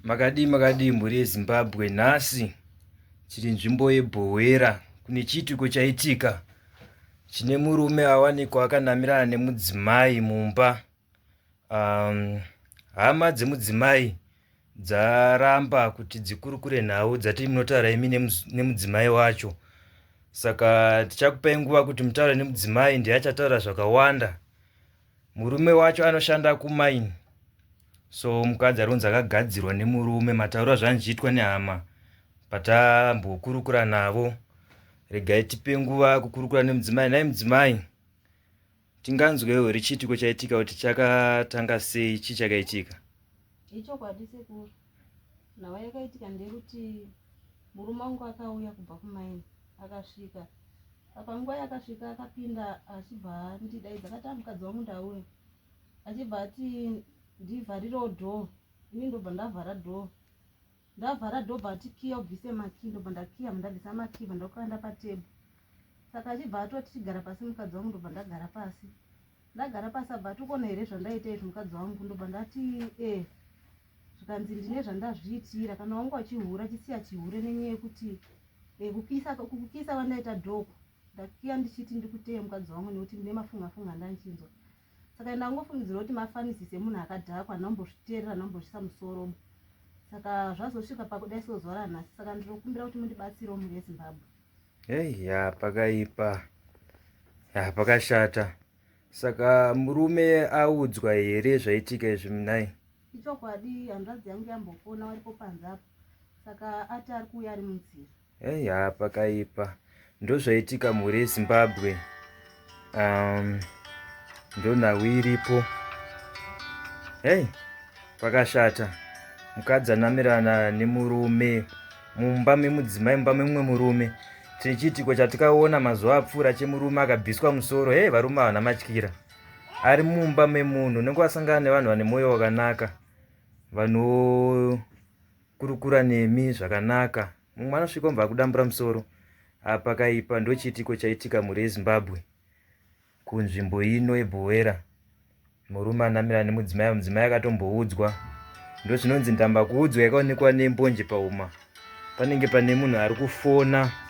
Makadii makadii mhuri yeZimbabwe nhasi tiri nzvimbo yeBhowera kune chiitiko chaitika chine murume awanikwa akanamirana nemudzimai mumba um, hama dzemudzimai dzaramba kuti dzikurukure nhau dzati munotaura imi nemudzimai wacho saka tichakupai nguva kuti mutaure nemudzimai ndiye achataura zvakawanda Murume wacho anoshanda kumaini so mukadzi ari kunzi akagadzirwa nemurume matauro azvanzichiitwa nehama patambokurukura navo regai tipe nguva kukurukura nemudzimai nhai mudzimai tinganzwewo here chiitiko chaitika kuti chakatanga sei chii chakaitika Ichokwadi sekuru, nhau yakaitika ndeyekuti murume wangu akauya kubva kumaini akasvika apa nguva yakasvika akapinda achibva andidaidza akati amukadzi wangu ndauya achibva ati ndivharirewo dhoo ini ndobva ndavhara dhoo ndavhara dhoo bva ati kiya ubvise makii ndobva ndakiya ndabvisa makii bva ndakanda patebhu saka achibva atoti chigara pasi mukadzi wangu ndobva ndagara pasi ndagara pasi abva atikona here zvandaita izvi mukadzi wangu ndobva ndati e eh. zvikanzi ndine zvandazviitira kana wanga uchihura chisiya chihure nenyaya yekuti eh, kukisa kukisa vandaita dhoko ndakiya ndichiti ndikuteye mukadzi wangu nekuti ndine mafunga funga ndanchinzwa saka ndangofungidzira kuti mafanisi semunhu akadhakwa ndambozviteerera ndambozvisa musoro saka zvazosvika pakudai sozuva ranhasi saka ndinokumbira kuti mundibatsirewo mhuri yezimbabwe Hey, ya pakaipa ya pakashata saka murume audzwa here zvaitika izvi nhai Ichokwadi hanzvadzi yangu yambofona waripo panze apo saka ati ari kuuya ari munzira. Hey, ya pakaipa ndozvaitika mhuri yezimbabwe um, ndonhau iripo hey, pakashata mukadzi anamirana nemurume mumba memudzimai mumba memumwe murume tine chiitiko chatikaona mazuva apfuura chemurume akabviswa musoro hei varume havana matyira ari mumba memunhu unenge wasangana nevanhu vane mwoyo wakanaka vanokurukura nemi zvakanaka mumwe anosvika omva akudambura musoro apa kaipa ndochiitiko chaitika mhuri yezimbabwe kunzvimbo ino yebhowera murume anamira nemudzimai mudzimai akatomboudzwa ndozvinonzi ndamba kuudzwa yakaonekwa nembonje pauma panenge pane munhu ari kufona.